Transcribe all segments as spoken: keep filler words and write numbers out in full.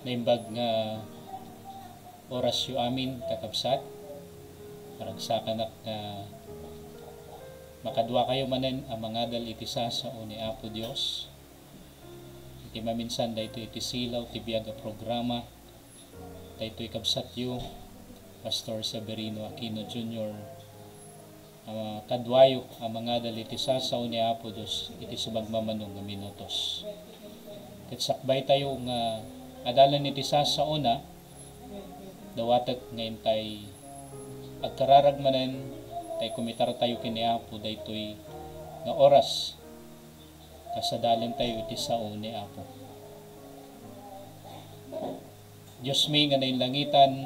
Naimbag nga orasyo amin, kakabsat. Maragsakanak nga makadua kayo manen a mangadal iti sasao ni Apo Dios. Iti maminsan daytoy iti silaw ti biag a programa, daytoy kabsatyo, Pastor Severino Aquino Junior, a kaduayo a mangadal iti sasao ni Apo Dios iti sumagmamano nga minutos. Ket sakbaytayo nga adalan iti sasaona, dawatek nga intay agkararag manen tay kumitartayo ken ni Apo daytoy nga oras, kas adalentayo iti sao ni Apo. Diosmi nga nainlangitan,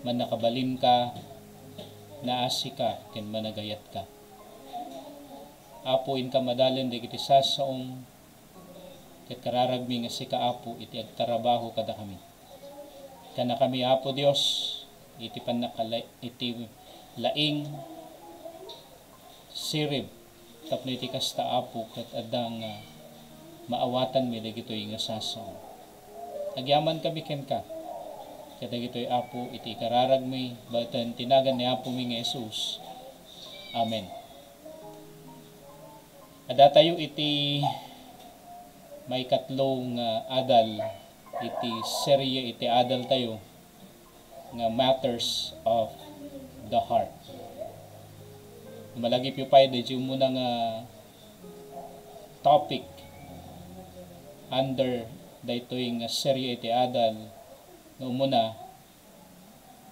mannakabalinka, naasika, ken managayatka. Apo, inka madalen dagiti sasaom, ket kararagmi nga sika, Apo, iti agtarabaho kadakami. Kannakami, Apo Dios, iti pannakala-, iti laing sirib tapno iti kasta, Apo, ket adda nga maawatanmi dagitoy nga sasao. Agyamankami kenka, ket dagitoy, Apo, iti ikararagmi, baeten ti nagan ni Apomi nga Jesus. Amen. Addatayo iti maikatlo nga adal iti serye iti adaltayo nga Matters of the Heart. Malagipyo pay daydi umuna nga topic under daytoy nga serye iti adal nga umuna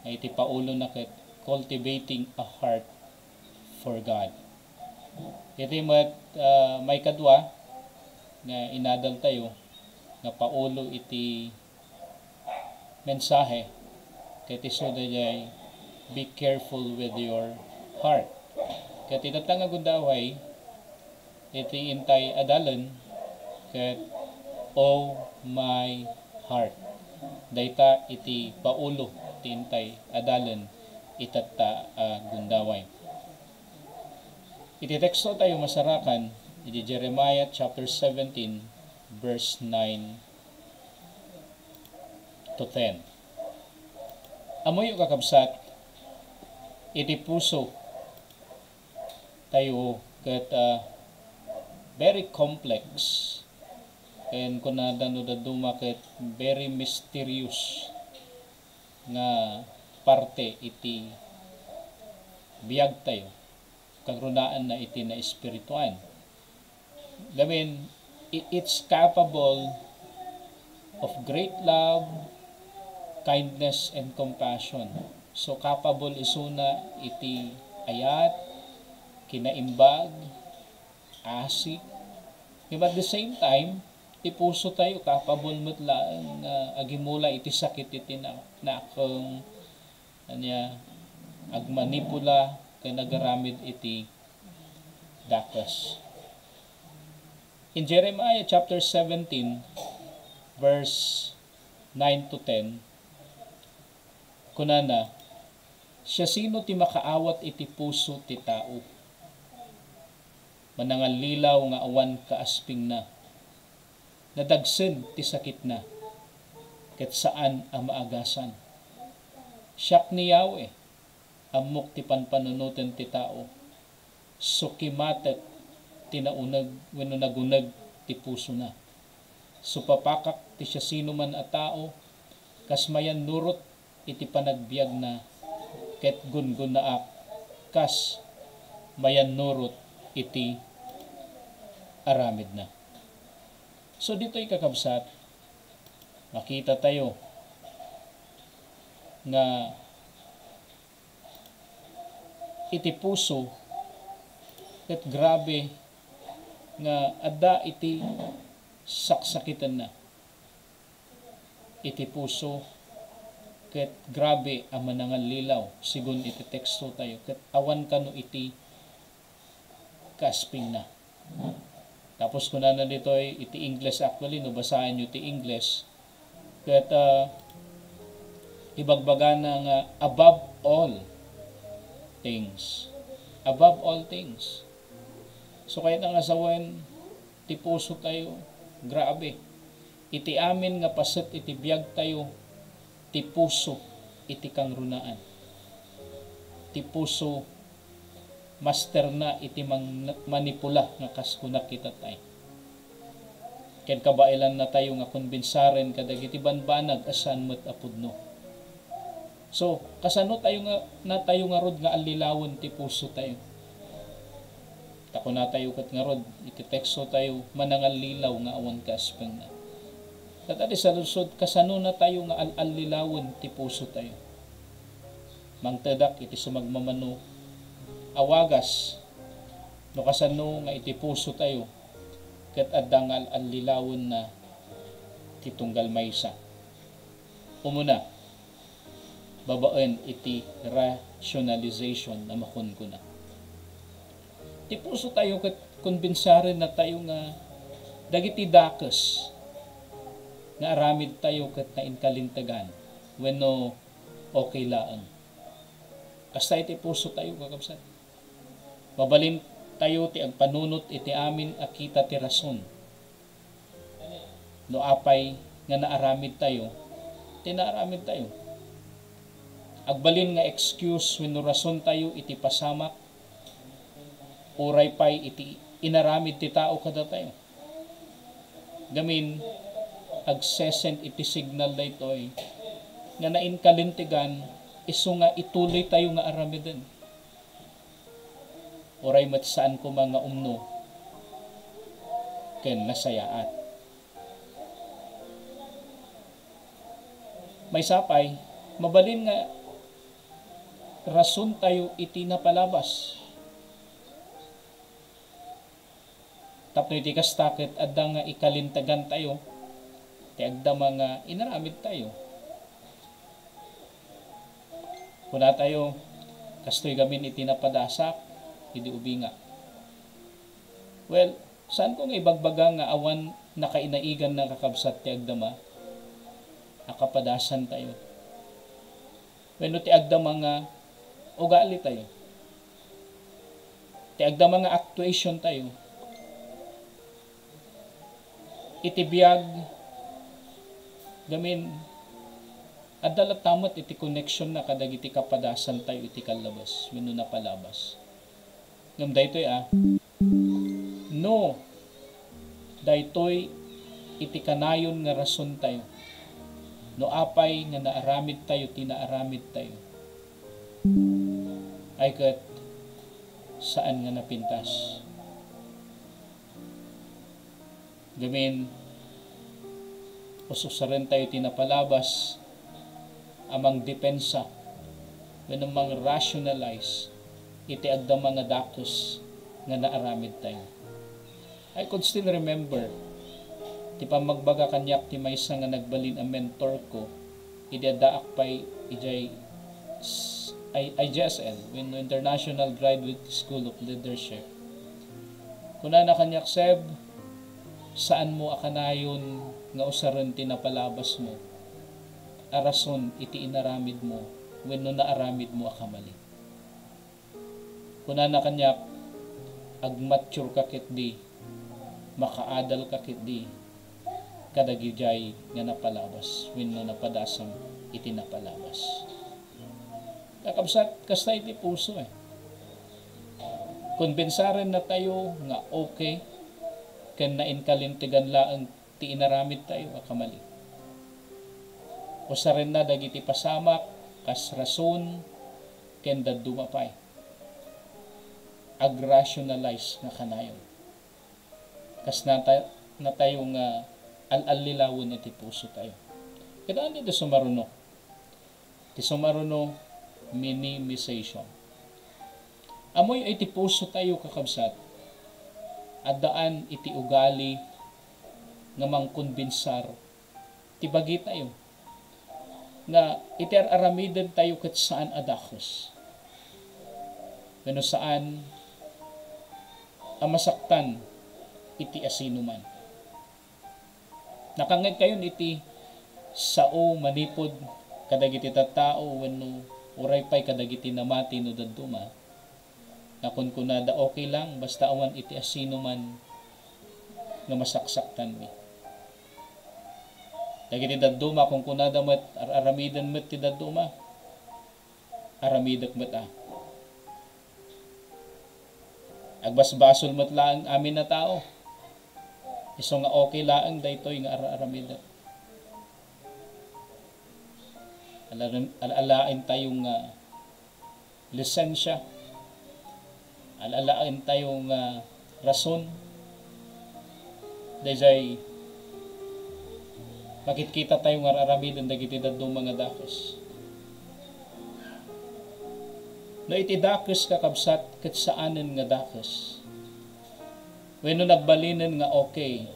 nga iti paulona ket Cultivating a Heart for God. Iti met, ah, maikadua nga inadaltayo nga paulo iti mensahe ket isu daydiay, "Be careful with your heart." Ket itatta nga gundaway, iti intay adalen ket "Oh my heart." Dayta iti paulo ti intay adalen itatta a gundaway. Iti teksto tayo masarakan iti Jeremiah chapter seventeen, verse nine to ten. Ammoyo, kakabsat, iti puso tayo ket, ah, very complex, ken kunada no dadduma ket very mysterious nga parte iti biag tayo, kagrunaanna iti naespirituan. I mean, i-, it's capable of great love, kindness, and compassion. So, capable isuna iti ayat, kinaimbag, asik. Ngem at the same time, ti puso tayo, capable met laeng nga agimula iti sakit iti na-, nakeng, ania, agmanipula, ken agaramid iti dakes. In Jeremiah chapter seventeen, verse nine to ten, kunana, "Siasino ti makaawat iti puso ti tao? Manangallilaw nga awan kaaspingna. Nadagsen ti sakitna, ket saan a maagasan. Siak ni Yahweh, ammok ti panpanunoten ti tao. Sukimatek ti nauneg wenno naguneg ti pusona. Supapakak ti siasinoman a tao kas mayannurot iti panagbiagna, ket gungunnaak kas mayannurot iti aramidna." So, ditoy, kakabsat, makita tayo nga iti puso ket grabe nga adda iti saksakitenna. Iti puso ket grabe a manangallilaw, sigun iti teksto tayo, ket awan kano iti kaaspingna. Tapos kunana ditoy iti Ingles, actually, no basaenyo ti Ingles, ket, ah, ibagbagana nga, "Above all things." Above all things. So, kayatna nga sawen, ti puso tayo, grabe. Iti amin nga paset iti biagtayo, ti puso iti kangrunaan. Ti puso, masterna iti mang-, manipula nga kas kunak ita tay. Ken kabaelannatayo nga konbinsaren kadagiti banbanag a saan met a pudno. So, kasano tayo nga, natayo ngarud nga allilawen ti puso tayo? Ta kunatayo ket ngarud, iti teksto tayo, manangallilaw nga awan kaaspengna. Ket adi saludsod, kasano natayo nga al-allilawen ti puso tayo? Mangtedak iti sumagmamano a wagas, no kasano nga iti puso tayo, ket adda nga al-allilawenna ti tunggal maysa. Umuna, babaen iti rationalization a makunkuna. Ti puso tayo ket konbinsaren natayo nga dagiti dakes nga aramid tayo ket nainkalintegan wenno okay laeng. Kasta iti puso tayo, kakabsat. Mabalin tayo ti agpanunot iti amin a kita ti rason. No apay nga naaramid tayo, ti naaramid tayo. Agbalin nga excuse wenno rason tayo iti pasamak, uray pay iti inaramid ti tao kadatayo. Gamin, agsesend iti signal daytoy nga nainkalintegan isu nga ituloy tayo nga aramiden. Uray met saan koma nga umno ken nasayaat. Maysa pay, mabalin nga rason tayo iti napalabas. Tapno iti kasta ket adda nga ikalintegan tayo, ti agdama nga inaramid tayo. Kuna tayo, kastoy gamin iti napadasak, idi ubingak. Well, saan ko nga ibagbaga nga awan nakainaigan na kakabsat ti agdama a kapadasan tayo. Wenno ti agdama nga ugali tayo. Ti agdama nga actuation tayo. Iti biag, gamin, adda latta met iti connection na kadagiti kapadasan tayo iti kallabas, wenno napalabas. Ngem daytoy a, no, daytoy iti kanayon nga rason tayo. No apay nga naaramid tayo ti naaramid tayo. Ay ket, saan nga napintas. Gamin, ususaren tayo ti napalabas a mangdepensa wenno mang-rationalize iti agdama nga dakes nga naaramid tayo. I could still remember ti pammagbaga kaniak ti maysa nga nagbalin a mentor ko idi addaak pay idiay s-, I-, I G S L, wenno International Graduate School of Leadership. Kunana kaniak, "Seb, saanmo a kanayon nga usaren ti napalabasmo a rason iti inaramidmo wenno naaramidmo a kamali." Kunana kaniak, "Agmature ka ketdi, makaadal ka ketdi kadagijay nga napalabas wenno napadasam iti napalabas." Kakabsat, kasta iti puso, eh. Konbensaren natayo nga okay ken nainkalintegan laeng ti inaramid tayo a kamali. Usarenna dagiti pasamak kas rason ken dadduma pay. Ag-rationalize nga kanayon. Kas nata-, natayo nga al-allilawen iti puso tayo. Kailangan iti sumaruno. Ti sumaruno, minimization. Amoy iti puso tayo, kakabsat, addaan iti ugali nga mangkonbinsar ti bagitayo nga iti ar-aramiden tayo ket saan a dakes wenno saan a masaktan iti asinoman. Nakangngegkayon iti sao manipud kadagiti tattao wenno uray pay kadagiti namati no dadduma. Nakunkunada, "Okay lang, basta awan iti asinoman nga masaksaktanmi." Dagiti dadduma, kunkunada met, ar-aramiden met ti dadduma. Aramidek met a. Agbasbasol met laeng amin a tao. Isu nga okay laeng daytoy nga ar-aramidek. Ala-, ala-alaen tayo nga lisensia. Al-alaen tayo nga rason. Dayjay makitkita tayo nga ar-aramiden dagiti dadduma nga dakes. No iti dakes, kakabsat, ket saanen nga dakes. Wenno nagbalinen nga okay,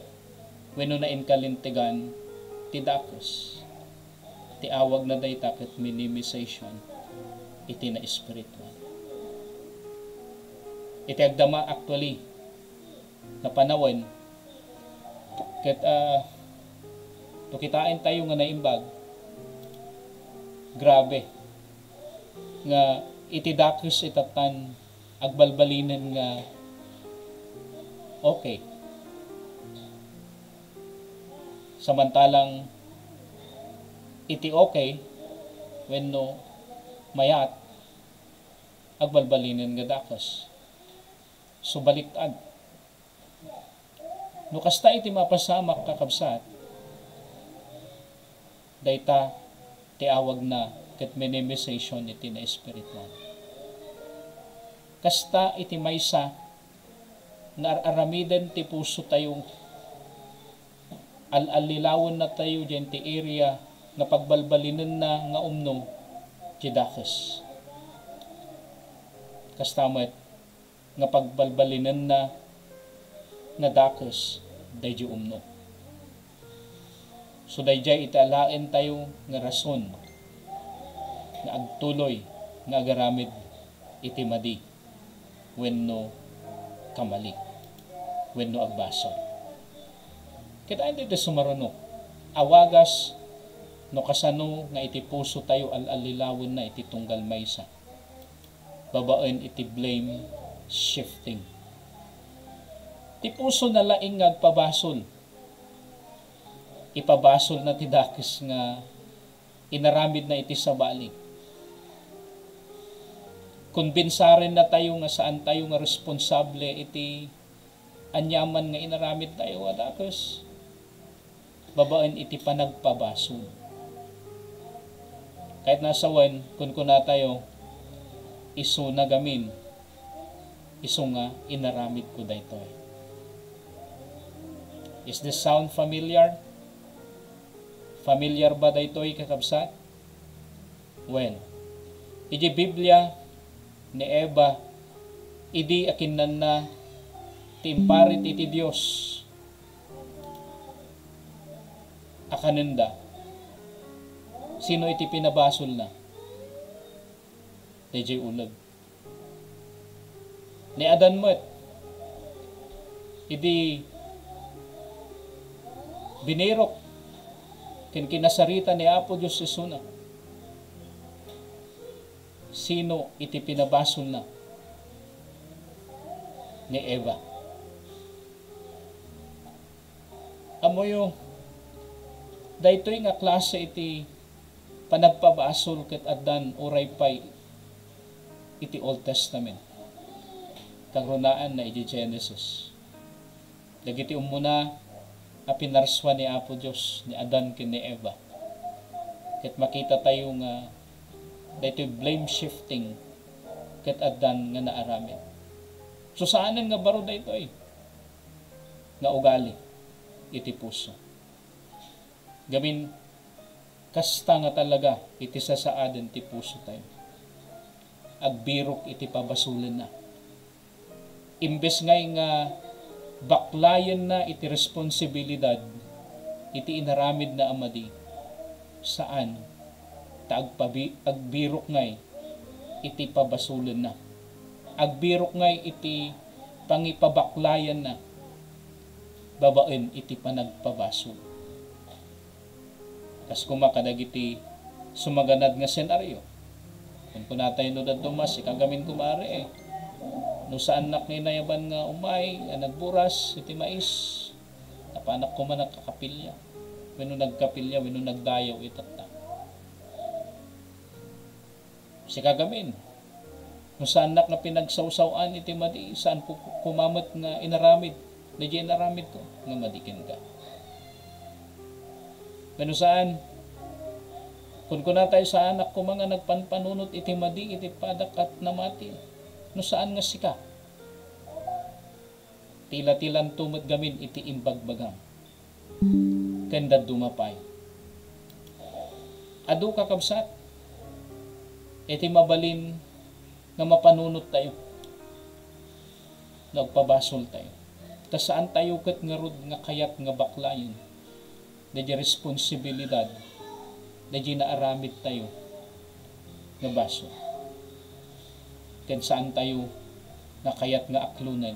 wenno nainkalintegan ti dakes. Ti awagna dayta ket minimization iti naespirituan. Iti agdama actually nga panawen, ket, ah, no kitaen tayo nga naimbag, grabe nga iti dakes itattan agbalbalinen nga okay. Samantalang iti okay wenno mayat, agbalbalinen nga dakes. So, baliktad. No kasta iti mapasamak, kakabsat, dayta ti awagna ket minimization iti naespirituan. Kasta iti maysa nga ar-aramiden ti puso tayo, al-allilawen natayo diyan ti area nga pagbalbalinenna nga umno ti dakes. Kasta met nga pagbalbalinenna nga dakes daydi umno. So, daydiay iti alaen tayo nga rason nga agtuloy nga agaramid iti madi wenno kamali wenno agbasol. Kitaen ti sumaruno, awagas no kasano nga iti puso tayo al-allilawenna iti tunggal maysa babaen iti blame shifting. Ti puso na laeng nga agpabasol. Ipabasolna ti dakes nga inaramidna iti sabali. Konbinsarenna tayo nga saan tayo nga responsable iti aniaman nga inaramid tayo a dakes babaen iti panagpabasol. Ket no sawen, kunkunatayo, isuna gamin, isu nga inaramidko daytoy. Is this sound familiar? Familiar ba daytoy, kakabsat? Wen, iti Biblia, ni Eva, idi akinnanna ti imparit iti Dios a kanenda, sino iti pinabasolna? Daydiay uleg. Ni Adan met, idi binirok ken kinasarita ni Apo Dios isuna, sino iti pinabasolna? Ni Eva. Ammoyo, daytoy nga klase iti panagpabasol ket addan uray pay iti Old Testament. Kangrunaanna iti Genesis. Dagiti ummuna a pinarsua ni Apo Dios ni Adan ken ni Eva. Ket makita tayo nga daytoy blame shifting ket addan nga naaramid. So, saanen nga baro daytoy nga ugali iti puso. Gamin, kasta nga talaga iti sasaaden ti puso tayo. Agbirok iti pabasolenna. Imbes ngay nga baklayenna iti responsibilidad iti inaramidna a madi, saan, ta agpabi-, agbirok ngay iti pabasolenna. Agbirok ngay iti pangipabaklayanna babaen iti panagpabasol. Kas koma kadagiti sumaganad nga senaryo. Kunkunatayo no dadduma, sika gamin kumare, eh. No saannak nga inayaban nga umay, nga nagburas iti mais, napanak koma nagkakapilya. wenno nagkapilya, wenno nagdayaw itatta. Sika gamin, no saannak nga pinagsawsaw-an iti madi, saanko koma met nga inaramid, daydiay inaramidko nga madi kenka. Wenno saan, kunkuna tayo, saanak koma nga nagpanpanunot iti madi iti padak kat namati, no saan nga sika. Tilatilanto met gamin iti imbagbagam. Ken dadduma pay. Adu, kakabsat, iti mabalin nga mapanunot tayo no agpabasol tayo. Ta saan tayo ket ngarud nga kayat nga baklayen daydiay responsibilidad, daydiay naaramid tayo nga basol. Ken saan tayo nga kayat nga aklonen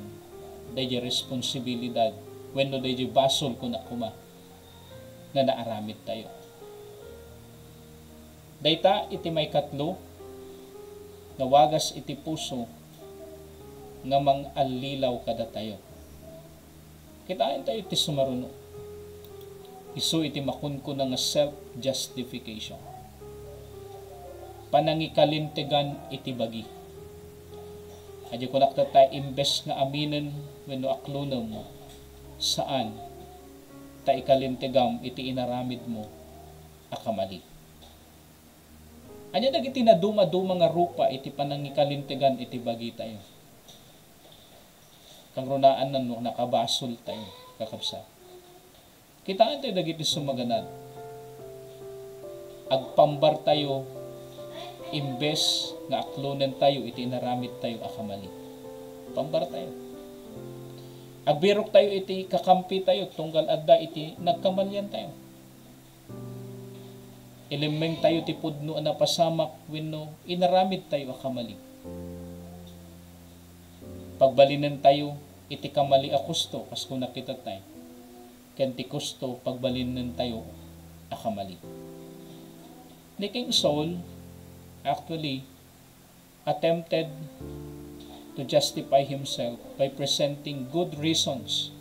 daydiay responsibilidad wenno daydiay basol, kunak koma, nga naaramid tayo. Dayta iti maikatlo nga wagas iti puso nga mangallilaw kadatayo. Kitaen tayo iti sumaruno. Isu iti makunkuna nga self-justification. Panangikalintegan iti bagi. Adi kunak tatta, imbes nga aminen wenno aklonem, saan, ta ikalintegam iti inaramidmo a kamali. Ania dagiti naduma-duma nga rupa iti panangikalintegan iti bagitayo? Kangrunaan no nakabasol tayo, kakabsat. Kitaen tayo dagiti sumaganad. Agpambar tayo imbes nga aklonen tayo iti inaramid tayo a kamali. Pambar tayo. Agbirok tayo iti kakampi tayo tunggal adda iti nagkamalian tayo. Ilimmeng tayo ti pudno a napasamak wenno inaramid tayo a kamali. Pagbalinen tayo iti kamali a kosto, kas kuna kita tay, ken ti kosto pagbalinen tayo a kamali. Ni King Saul, actually, attempted to justify himself by presenting good reasons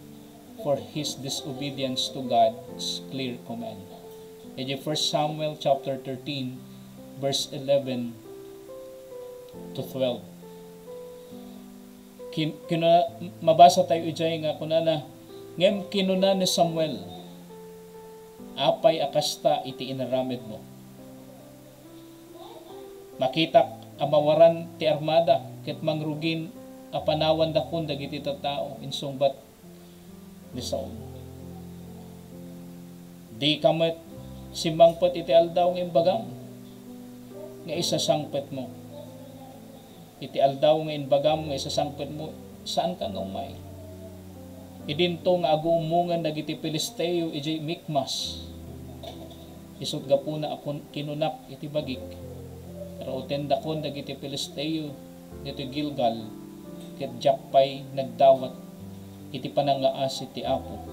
for his disobedience to God's clear command. Iti First Samuel chapter thirteen, verse eleven to twelve. Kin-, kinuna-, mabasa tayo idiay nga kunana, "Ngem kinuna ni Samuel, 'Apay a kasta iti inaramidmo? Makitak a mawaran ti armada ket mangrugin a panawandakon dagiti tattao,'" insungbat ni Saul. "Dika met simmangpet iti aldaw nga imbagam nga isasangpetmo. Iti aldaw nga imbagam nga isasangpetmo, saanka nga umay. Idinto nga aguummongen dagiti Filisteo idiay Mikmas. Isut' gapuna a kun-, kinunak iti bagik, 'Rautendakon dagiti Filisteo ditoy Gilgal,' ket diak pay nagdawat iti panangngaasi ti Apo.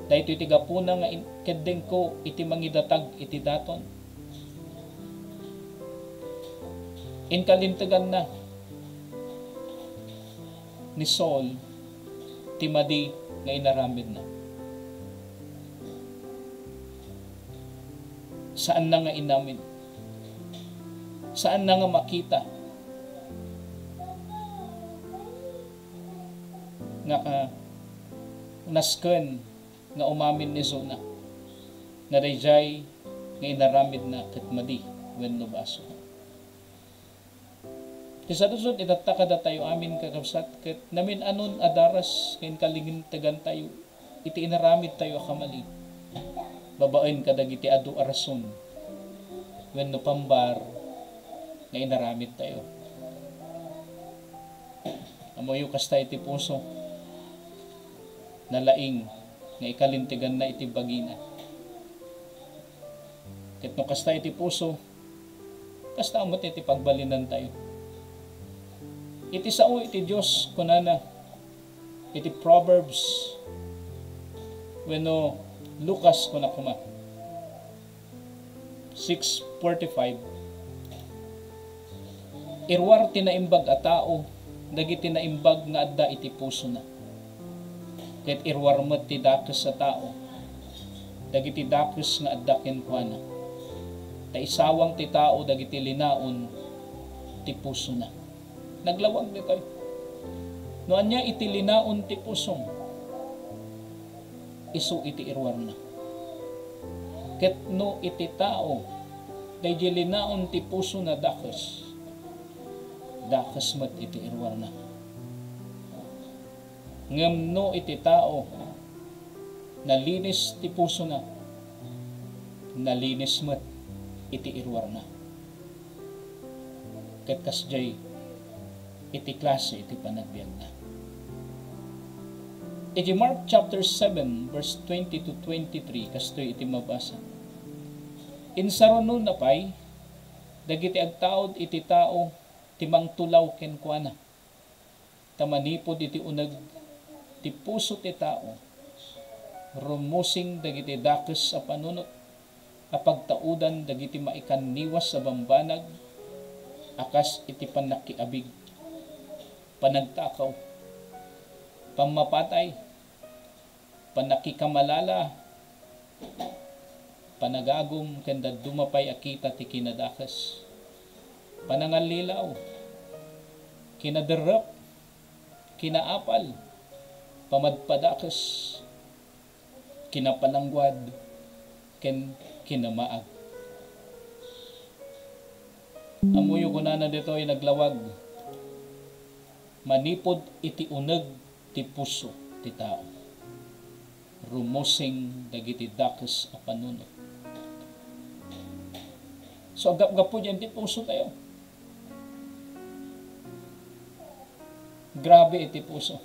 Daytoy ti gapuna nga in-, keddengko iti mangidatag iti daton." Inkalinteganna ni Saul ti madi nga inaramidna. Saanna nga inamin. Saanna nga makita nga ka-, nasken nga umamin ni Jonah nga daydiay nga inaramidna ket madi wenno basol. Ti sadusod, itatta kadatayo amin, kakabsat, ket namin-anon a daras nga inkalintegantayo iti inaramidtayo a kamali babaen kadagiti adu a rason wenno pambar nga inaramidtayo. Ammoyo, kasta iti puso, nalaing nga ikalinteganna iti bagina. Ket no kasta iti puso, kasta met iti pagbalinantayo. Iti sao iti Dios, kunana iti Proverbs wenno Lucas, kuna koma, six forty-five, "Iruar ti naimbag a tao dagiti naimbag nga adda iti pusona, ket iruar met ti dakes a tao dagiti dakes nga adda kenkuana. Ta isawang ti tao dagiti linaon ti pusona. Naglawag ditoy. No ania iti linaon ti pusom, isu iti iruarna. Ket no iti tao, daydi linaon ti pusona dakes, dakes met iti iruarna. Ngem no iti tao, nalinis ti pusona, nalinis met iti iruarna. Ket kasdiay iti klase iti panagbiagna. Iti Mark chapter seven, verse twenty to twenty-three, kastoy iti mabasa. Insarunona pay dagiti agtaud iti tao ti mangtulaw kenkuana. Ta manipud iti uneg ti puso ti tao, rumusing dagiti dakes a panunot a pagtaudan dagiti maikanniwas a bambanag a kas iti pannakiabig, panagtakaw, pammapatay, pannakikamalala, panagagum, ken dadduma pay a kita ti kinadakes, panangallilaw, kinaderrep, kinaapal, pamadpadakes, kinapalangguad, ken kinamaag. Ammoyo, kunana ditoy naglawag, manipud iti uneg ti puso ti tao, rumusing dagiti dakes a panunot. So, agapgapu diay ti puso tayo. Grabe iti puso.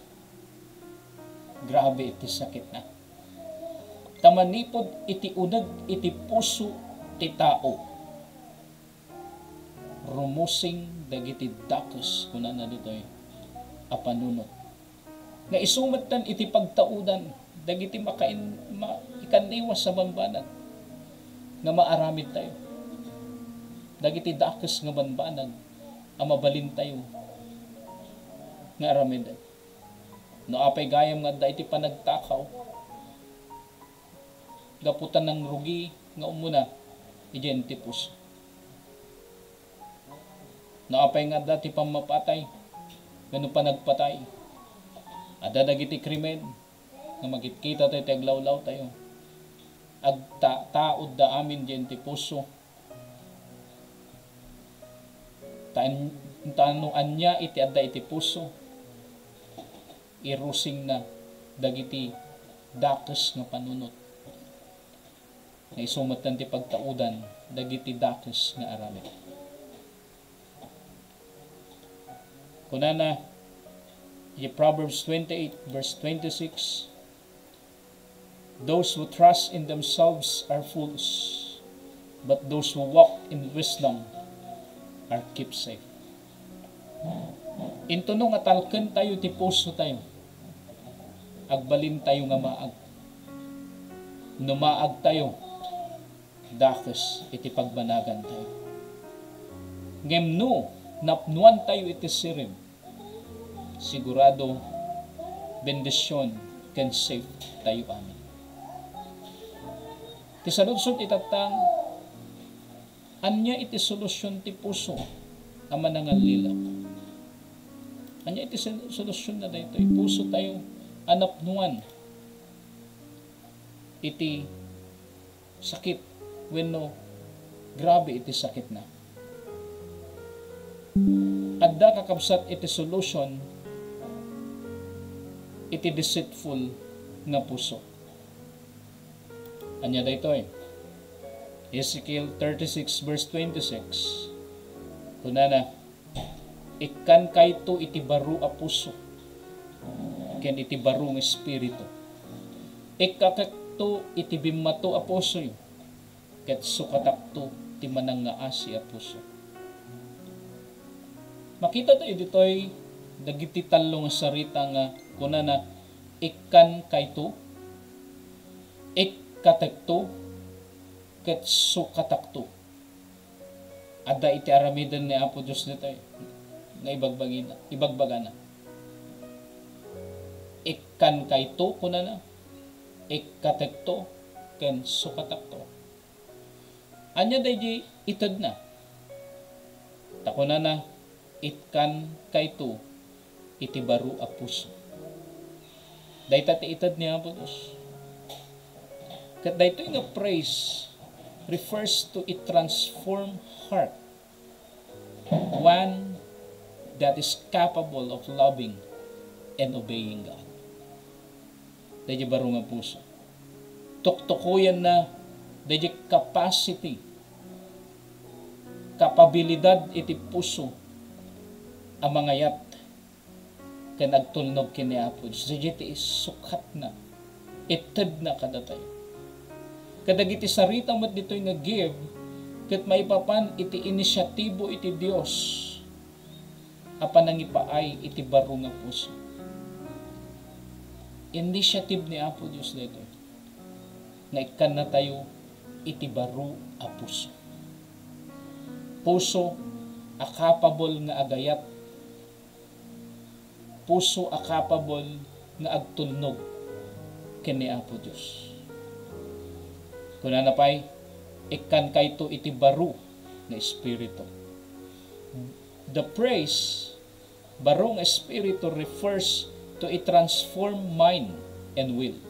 Grabe iti sakitna. Ta manipud iti uneg iti puso ti tao, rumusing dagiti dakes, kunana ditoy, a panunot. Nga isu metten iti pagtaudan dagiti makain-, ma-, ikanniwas a bambanag nga maaramid tayo. Dagiti dakes nga bambanag a mabalin tayo nga aramiden. No apay gayam nga adda iti panagtakaw, gapu ta nangrugi nga umuna idiay ti puso. No apay nga adda ti pammapatay wenno panagpatay, adda dagiti krimen nga makitkita tayo ti aglawlaw tayo. Agta-, taudda amin diay ti puso. Ta an-, ta no ania iti adda iti puso, irusingna dagiti dakes nga panunot. Nga isu metten ti pagtaudan dagiti dakes nga aramid. Kunana, iti Proverbs twenty-eight, verse twenty-six, "Those who trust in themselves are fools, but those who walk in wisdom are kept safe." Intono nga talken tayo ti puso tayo, agbalin tayo nga maag. No maag tayo, dakes iti pagbanagan tayo. Ngem no napnuan tayo iti sirib, sigurado, bendision ken safe tayo amin. Ti saludsod itattang, ania iti solusyon ti puso a manangallilaw? Ania iti sol-, solusyon na daytoy? Puso tayo a napnuan iti sakit wenno grabe iti sakitna. Adda kakabsat iti solution iti deceitful nga puso. Ania daytoy? Ezekiel thirty-six verse twenty-six. Kunana, "Ikkankayto iti baro a puso ken iti baro nga espiritu. Ikkakekto iti bimmato a pusoyo, ket sukatakto ti manangngaasi a puso." Makita tayo ditoy dagiti tallo nga sarita nga kunana, "Ikkankayto, ikkatekto, ket sukatakto." Adda iti aramiden ni Apo Dios ditoy nga ibagbagina, ibagbagana. "Ikkankayto," kunana, "ikkatekto, ken sukatakto. Ania daydi itedna? Ta kunana, "Ikkan kayto iti baro a puso." Dayta ti ited ni Apo Dios. Ket daytoy nga phrase refers to a transformed heart, one that is capable of loving and obeying God. Daydi baro nga puso. Tuktukoyenna daydi capacity, kapabilidad iti puso a mangayat ken agtulnog ken ni Apo Dios. Daydi ti sukatna, itedna kadatayo. Kadagiti sarita met ditoy nga give, ket maipapan iti inisyatibo iti Dios a panangipaay iti baro nga puso. Initiative ni Apo Dios daytoy nga ikkannatayo iti baro a puso. Puso a capable nga agayat, puso a capable nga agtulnog ken ni Apo Dios. Kunana pay, "Ikkan kayto iti baro nga espiritu." The phrase baro nga espiritu refers to a transformed mind and will,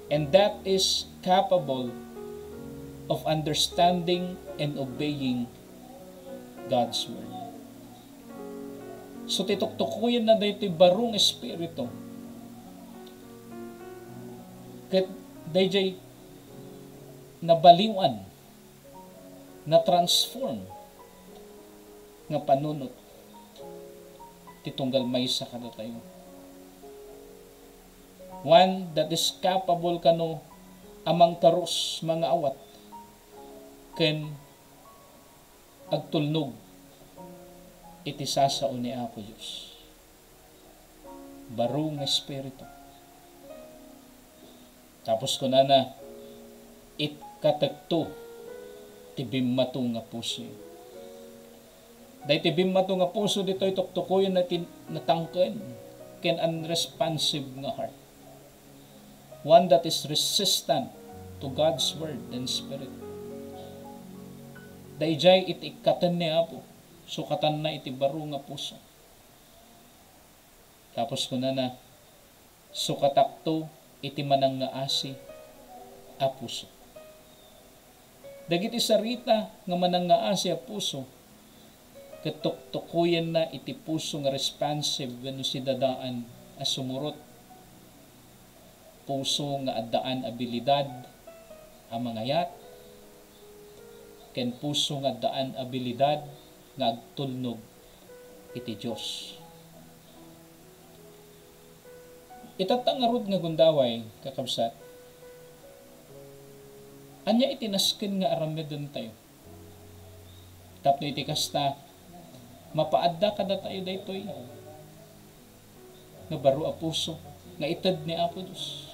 and that is capable of understanding and obeying God's word. So, ti tuktukoyenna daytoy baro nga espiritu, ket daydiay nabaliwan, na-transform nga panunot ti tunggal maysa kadatayo. One that is capable kano a mangkarus, mangaawat, ken agtulnog iti sasao ni Apo Dios. Baro nga espiritu. Tapos kunana, "Ikkatekto ti bimmato nga puso." Daytoy bimmato nga puso ditoy tuktukoyenna ti natangken ken unresponsive nga heart. One that is resistant to God's word and spirit. Daydiay iti ikkaten ni Apo, sukatanna iti baro nga puso. Tapos kunana, "Sukatakto iti manangngaasi a puso." Dagiti sarita nga manangngaasi a puso, ket tuktukoyenna iti puso nga responsive wenno sidadaan a sumurot, puso nga addaan abilidad a mangayat, ken puso nga addaan abilidad nga agtulnog iti Dios. Itatta ngarud nga gundaway, kakabsat, ania iti nasken nga aramidentayo? Tapno iti kasta, mapaadda kadatayo daytoy nga baro a puso nga ited ni Apo Dios,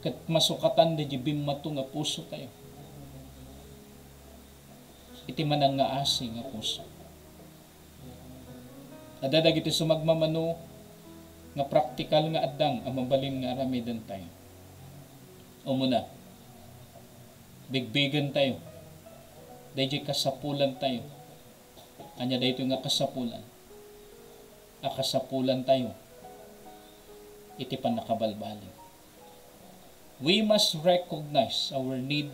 ket masukatan daydi bimmato nga pusotayo iti manangngaasi nga puso. Adda dagiti sumagmamano nga praktikal nga addang a mabalin nga aramidentayo. Umuna, bigbigentayo daydi kasapulantayo. Ania daytoy nga kasapulan? A kasapulantayo iti pannakabalbaliw. We must recognize our need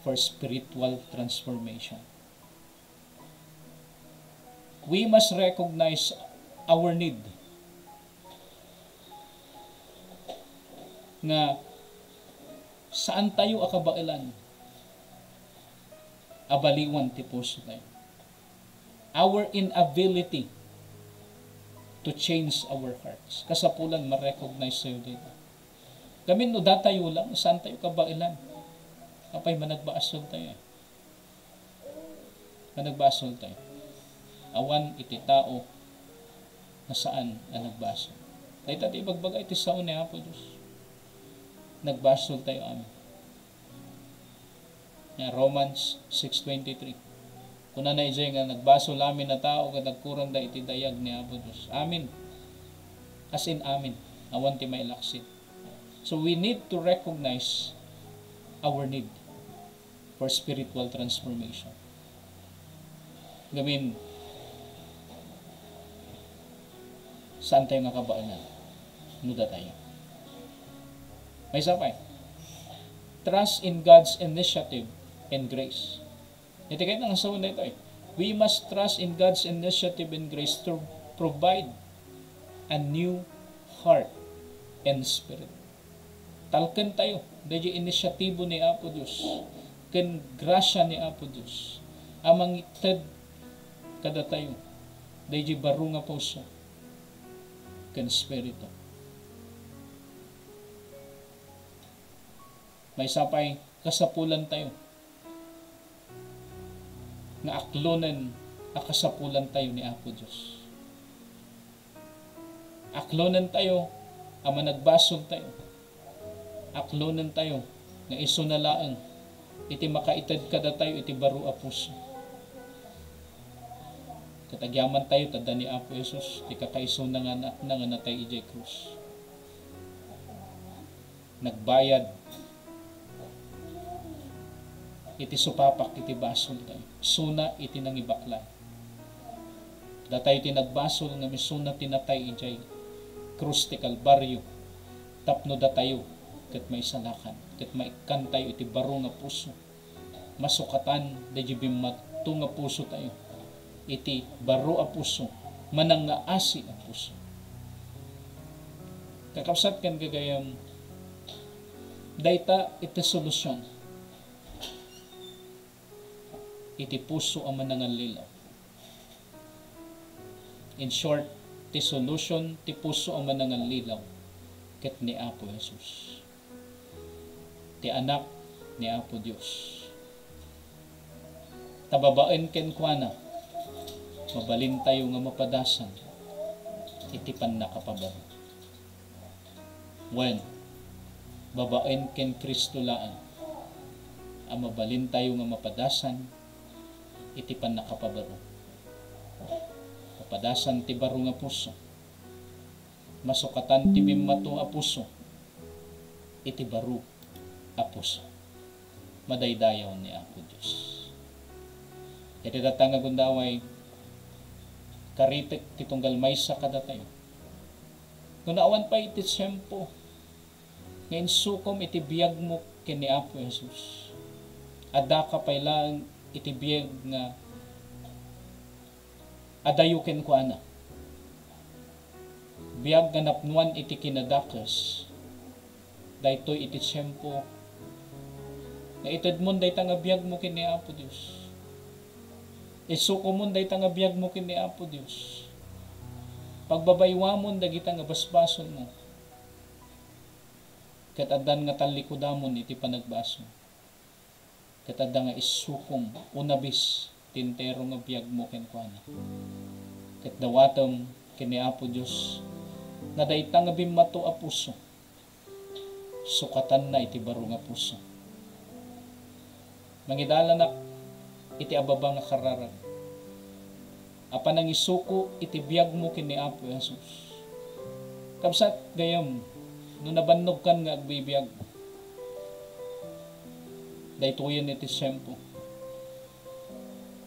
for spiritual transformation. We must recognize our need nga saan tayo a kabaelan a baliwan ti puso tayo. Our inability to change our hearts. Kasapulan ma-recognize tayo dito. Gamin no datayo lang, saan tayo kabaelan? Apay, managbasol tayo eh. Managbasol tayo. Awan iti tao nga saan a nagbasol. Dayta ti ibagbaga iti sao ni Apo Dios. Nagbasol tayo amin. Nga Romans six twenty-three. Kunana idiay nga nagbasol amin a tao ket nagkurangda iti dayag ni Apo Dios. Amin. As in, amin. Awan ti mailaksid. So we need to recognize our need for spiritual transformation. Ngamin, saan tayo nga kabaelan? No datayo. Maysa pay, trust in God's initiative and grace. Iti kayat nga sawen daytoy, we must trust in God's initiative and grace to provide a new heart and spirit. Talken tayo daydi inisyatibo ni Apo Dios ken grasia ni Apo Dios a mangited kadatayo daydi baro nga puso ken espiritu. Maysa pay, kasapulan tayo nga aklonen a kasapulan tayo ni Apo Dios. Aklonen tayo a managbasol tayo. Aklonen tayo nga isuna laeng iti makaited kadatayo iti baro a puso. Ket agyaman tayo, ta adda ni Apo Jesus ti kakaisuna nga Anakna nga natay idiay krus. Nagbayad iti supapak iti basoltayo, isuna iti nangibaklay. Datayo ti nagbasol nga isuna ti natay idiay krus ti Kalbario tapno datayo ket maisalakan, ket maikkantayo iti baro nga puso. Masukatan daydi bimmato nga pusotayo iti baro a puso, manangngaasi a puso. Kakabsat ken gagayyem, dayta iti solusion iti puso a manangallilaw. In short, ti solution ti puso a manangallilaw ket ni Apo Jesus, ti Anak ni Apo Dios. Ta babaen kenkuana, mabalintayo nga mapadasan iti pannakapabaro. Wen, babaen ken Cristo laeng a mabalintayo nga mapadasan iti pannakapabaro. Mapadasan ti baro nga puso. Masukatan ti bimmato a puso iti baro a puso. Madaydayaw ni Apo Dios. Iti data nga gundaway, karitek ti tunggal maysa kadatayo. No awan pay iti tiempo nga insukom iti biagmo ken ni Apo Jesus, adda ka pay laeng iti biag nga adayo kenkuana. Biag nga napnoan iti kinadakes, daytoy iti tiempo nga itedmon dayta nga biagmo ken ni Apo Dios. Isukomon dayta nga biagmo ken ni Apo Dios. Pagbabaywamon dagita nga basbasolmo. Ket addan nga tallikudamon iti panagbasol. Ket adda nga isukom, unabis ti entero nga biagmo kenkuana. Ket dawatem ken ni Apo Dios nga dayta nga bimmato a puso, sukatanna iti baro nga puso. Mangidalanak iti ababa nga kararag a panangisuko iti biagmo ken ni Apo Jesus. Kabsat, gayyem, no nabannogkan nga agbibiag, daytoyen iti tiempo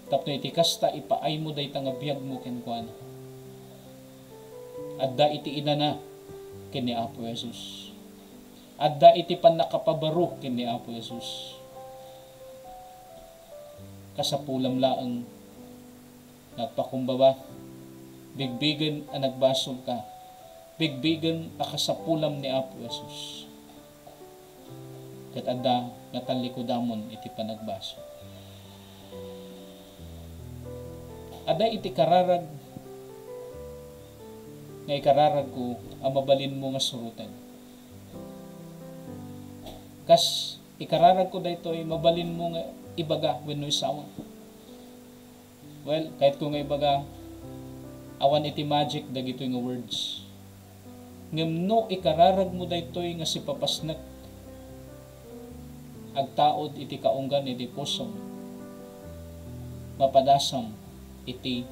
tapno iti kasta, ipaaymo dayta nga biagmo kenkuana. Adda iti inana ken ni Apo Jesus. Adda iti pannakapabaro ken ni Apo Jesus. Kasapulam laeng nga agpakumbaba, bigbigen a nagbasolka, bigbigen a kasapulam ni Apo Jesus. Ket adda nga tallikudamon iti panagbasol. Adda iti kararag nga ikararagko a mabalinmo nga suroten. Kas ikararagko daytoy, mabalinmo nga ibaga wenno isawag. Well, kayatko nga ibaga, awan iti magic dagitoy nga words. Ngem no ikararagmo daytoy nga sipapasnek, agtaud iti kaunggan iti pusom, mapadasam iti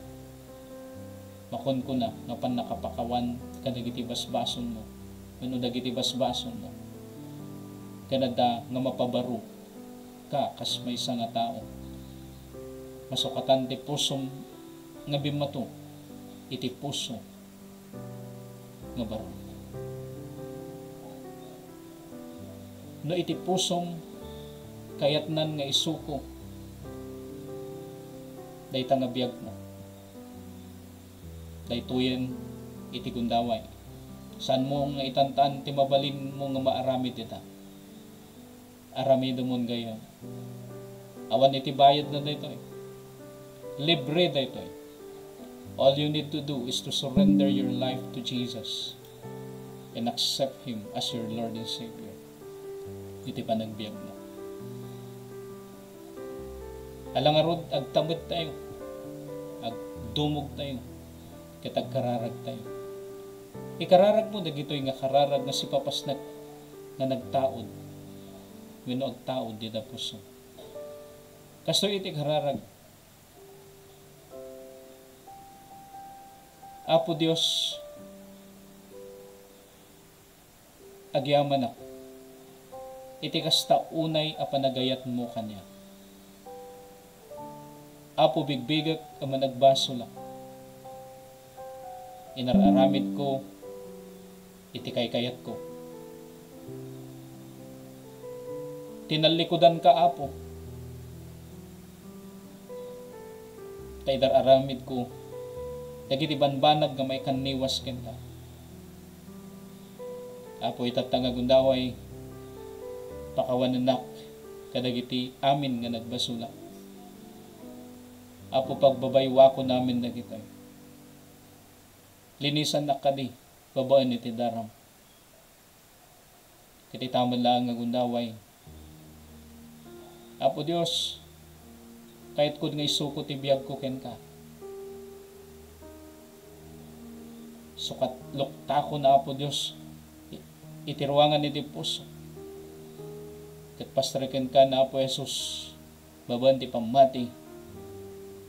makunkuna nga pannakapakawan kadagiti basbasolmo wenno dagiti basbasolmo. Ken adda nga mapabaro ka kas maysa nga tao. Masukatan ti pusom nga bimmato iti puso nga baro. No iti pusom, kayatnan nga isuko dayta nga biagmo. Daytoyen iti gundaway. Saanmo nga itantan ti mabalinmo nga maaramid ita. Aramidemon gayam. Awan iti bayadna daytoy. Libre daytoy. All you need to do is to surrender your life to Jesus and accept Him as your Lord and Savior. Iti panagbiagmo. Ala ngarud, agtamedtayo, agdumogtayo, ket agkararagtayo. Ikararagmo dagitoy nga kararag nga sipapasnek nga nagtaud wenno agtaud dita puso. Kastoy iti kararag, Apo Dios, agyamanak iti kasta unay a panagayatmo kaniak. Apo, bigbigek a managbasolak. Inar-aramidko iti kaykayatko. Tinallikudanka, Apo. Ta idar-aramidko dagiti banbanag nga maikanniwas kenka. Apo, itatta nga gundaway, pakawanennak kadagiti amin nga nagbasolak. Apo, pagbabaywakon amin dagitoy. Linisannak kadi babaen iti daram. Ket ita met laeng nga gundaway, Apo Dios, kayatko nga isuko ti biagko kenka. Sukat luktakon, Apo Dios, i-, iti ruangan iti puso. Ket pastreken kenka, Apo Jesus, babaen ti pammati,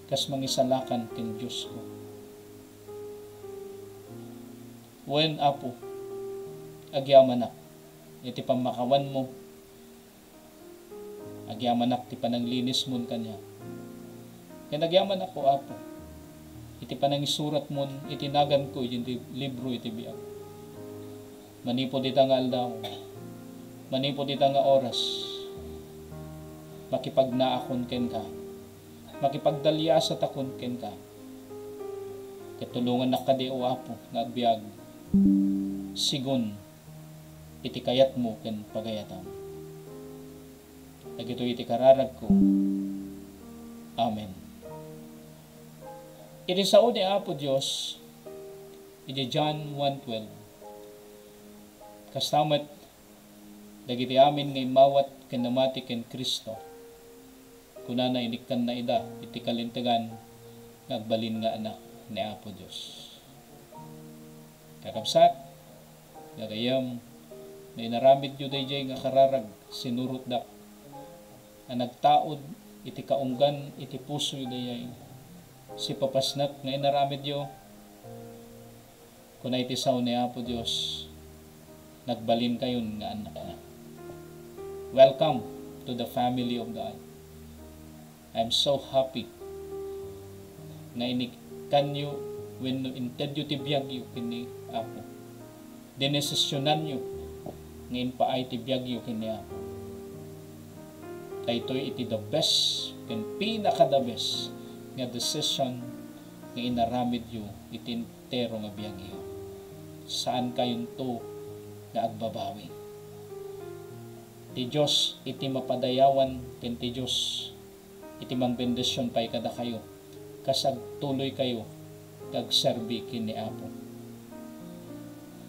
kas mangisalakan ken Diosko. Wen, Apo, agyamanak iti pammakawanmo. Agyamanak ti pananglinismon kaniak. Ken agyamanak, O Apo, iti panangisuratmon iti naganko iti libro iti biag. Manipud ita nga aldaw, manipud ita nga oras, makipagnaakon kenka, makipagdaliasatakon kenka. Ket tulongannak kadi, O Apo, nga agbiag segun iti kayatmo ken pagayatam. Dagitoy iti kararagko. Amen. Iti sao ni Apo Dios, iti John one twelve, kasta met dagiti amin nga immawat ken namati ken Cristo, kunana, inikkanna ida iti kalintegan nga agbalin nga anak ni Apo Dios. Kakabsat, gagayyem, no inaramidyo daydiay nga kararag sinurotdak a nagtaud iti kaunggan iti pusoyo daydiay, sipapasnek nga inaramidyo, kuna iti sao ni Apo Dios, nagbalinkayon nga annakna. Welcome to the family of God. I'm so happy nga inikkanyo wenno intedyo ti biagyo ken ni Apo. Dinesisiyonanyo nga impaay ti biagyo ken ni Apo. Daytoy iti the best ken pinaka the best nga decision nga inaramidyo iti entero nga biagyo. Saankayonto nga agbabawi. Ti Dios iti mapadayawan ken ti Dios iti mangbendision pay kadakayo, kas agtuloykayo nga agserbi ken ni Apo.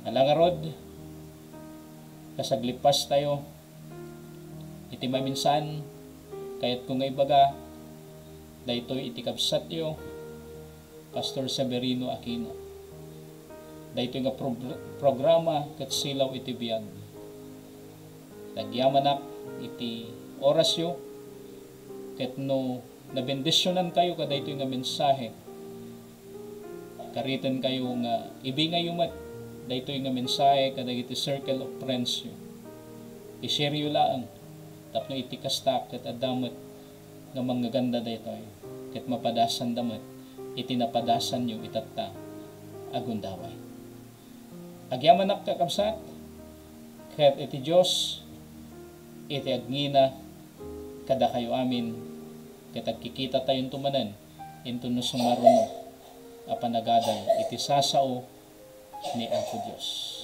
Ala ngarud, kas aglippastayo iti maminsan, kayatko nga ibaga daytoy iti kabsatyo, Pastor Severino Aquino. Daytoy nga progr-, programa ket silaw iti biag. Nagyamanak iti orasyo, ket no nabendisionankayo kadaytoy nga mensahe, karitenkayo nga ibingayyo met daytoy nga mensahe kadagiti circle of friendsyo. I-share-yo laeng tapno iti kasta ket adda met nga mangngeganda daytoy, ket mapadasanda met iti napadasanyo itatta a gundaway. Agyamanak, kakabsat, ket iti Dios iti agngina kadakayo amin, ket agkikitatayon manen inton no sumaruno a panagadal iti sasao ni Apo Dios.